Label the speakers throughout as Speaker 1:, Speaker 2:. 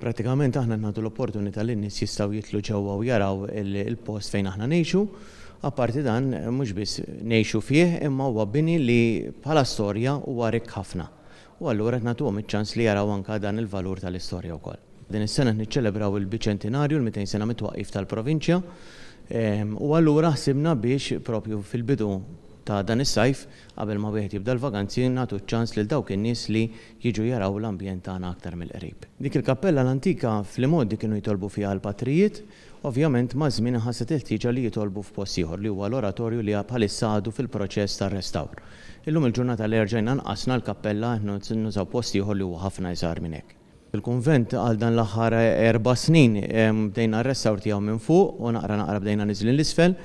Speaker 1: Prattikament aħna nagħtu l-opportunità li n-nies jistgħu jidħlu ġewwa u jaraw il-post fejn aħna ngħixu. Apparti dan, mhux biss ngħixu fih, imma huwa bini li bħala storja huwa rikk ħafna. U allura qed nagħtuhom iċ-ċans li jaraw anke dan il-valur tal-istorja wkoll. Din is-sena qed niċċelebraw il-biċentinarju, l-200 sena mit-twaqqif tal-provinċja, u allura ħsibna biex propju fil-bidu ta' dan is-sajf, qabel ma wieħed jibda l-vaganzi, nagħtu ċ-ċans lil dawk in-nies li jiġu jaraw l-ambjent tagħna aktar mill-qrib. Dik il-kappella l-antika fl-imgħoddi kienu jitolbu fiha l-patrijiet, ovvjament maż-żmien inħasset il-ħtieġa li jitolbu f'post ieħor li huwa l-oratorju li bħalissa għadu fil-proċess tar-restawr. Illum il-ġurnata li erġajna nqasna l-kappella qed nużaw post ieħor li huwa ħafna iżgħar minn hekk. Il-kunvent għal dan l-aħħar erba' snin bdejna r-restawr tiegħu minn fuq u naqra naqra bdejna niżlin 'l isfel.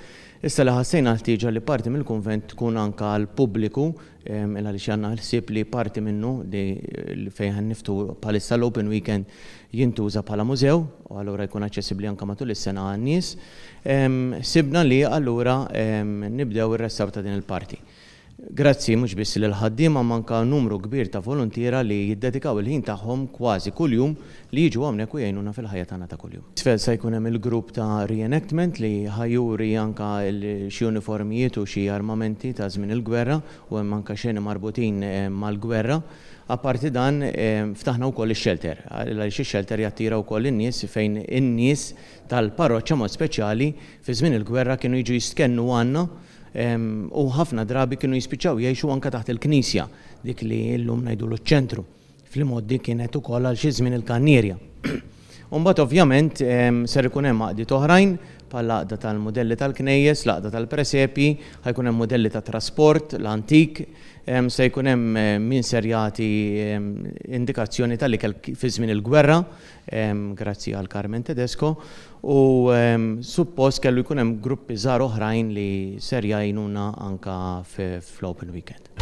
Speaker 1: Issa li ħassejna l-ħtieġa li parti mill-kunvent tkun anke għall-pubbliku għaliex għandna l-ħsieb li parti minnu li fejn ħa niftħu bħalissa l-open weekend jintuża bħala mużew u allura jkun aċċessibbli anke matul is-sena għan-nies. Ħsibna li allura nibdew ir-restawr ta' din il-parti. Grazzi mhux biss lill-ħaddiema imma anke numru kbir ta' voluntiera li jiddedikaw il-ħin tagħhom kważi kuljum li jiġu hawnhekk u jgħinuna fil-ħajja tagħna ta' kuljum. Isfel se jkun hemm il-grupp ta' re-enactment li ħa juri anke xi uniformijiet u xi armamenti ta' żmien il-gwerra u hemm anke xeni marbutin mal-gwerra. Apparti dan ftaħna wkoll ix-xelter għaliex ix-xelter jattira wkoll in-nies fejn in-nies tal-parroċċa mod speċjali fi żmien il-gwerra kienu jiġu jistkennu għandna u ħafna drabi kienu jispiċċaw jgħixu anke taħt il-knisja, dik li llum ngħidulu ċ-ċentru. Fl-imgħoddi kienet ukoll għal xi żmien il-kannierja. U mbagħad ovvjament ser ikun hemm għaqdiet oħrajn bħal l-għaqda tal-mudelli tal-knejjes, l-għaqda tal-presepji, ħa jkun hemm mudelli ta' trasport, l-antik, se jkun hemm min ser jagħti indikazzjoni tal-ikel fi żmien il-gwerra, grazzi għal Carmen Tedesco, u suppost kellu jkun hemm gruppi żgħar oħrajn li ser jgħinuna anka fl-Open Weekend.